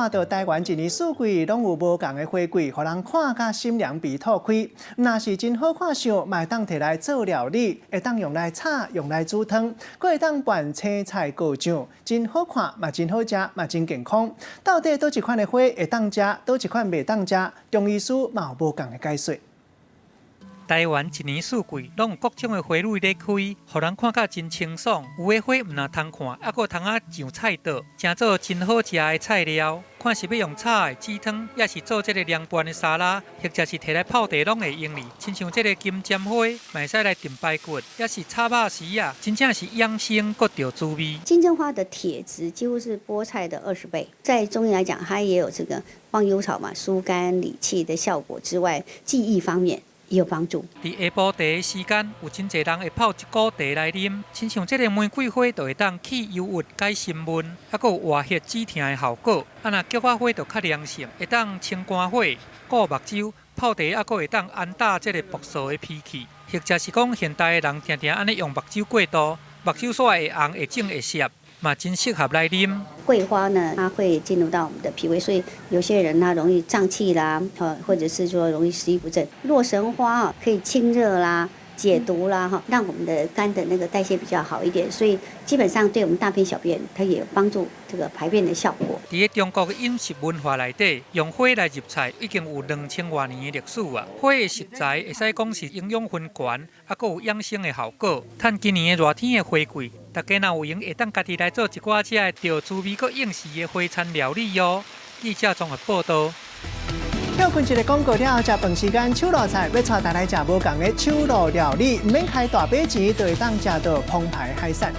看到台灣一年四季攏有無仝的花季，予人看甲心涼鼻吐開。若是真好看相，嘛會當提來做料理，會當用來炒，用來煮湯，閣會當拌青菜果醬，真好看，嘛真好食，嘛真健康。到底佗一款的花會當食，佗一款袂當食？中醫師嘛有無仝的解說。台灣一年四季攏有各種的花蕊咧開，予人看甲真清爽。有的花毋但通看，猶閣通啊上菜桌，成做真好食的菜料。看是欲用炒的、煮湯，抑是做這个涼拌的沙拉，或者是提來泡茶，攏會用哩。親像這个金針花，嘛會使來燉排骨，抑是炒肉絲仔，真正是養生閣著滋味。金針花的鐵質幾乎是菠菜的20倍，在中醫來講，它也有這個忘憂草嘛，疏肝理氣的效果之外，記憶方面也有幫助。佇下晡茶的時間，有真濟人會泡一壺茶來啉。親像這个玫瑰花，就會當去憂鬱、解心悶，猶閣有活血止疼的效果。啊，若菊仔花就較涼性，會當清肝火、顧目睭、泡茶，猶閣會當安打這个暴躁的脾氣。或者是講現代的人定定按呢用目睭過度，目睭煞會紅、會腫、會澀，嘛真適合來啉。桂花呢，它會進入到我們的脾胃，所以有些人他容易脹氣啦，或者是說容易食慾不振。洛神花啊，可以清熱啦、解毒啦，哈，讓我們的肝的那個代謝比較好一點，所以基本上對我們大便小便，它也有幫助這個排便的效果。佇咧中國的飲食文化內底，用花來入菜已經有2000外年的歷史啊。花的食材會使講是營養勻全，猶閣有養生的效果。趁今年的熱天的花季，大家若有閒會當家己來做一寡這个著滋味閣應時的花餐料理哦。記者綜合報道。歇睏一个廣告了後，食飯時間，手路菜欲帶大家來食無仝的手路料理，毋免開大筆錢，就會當食到澎湃海產。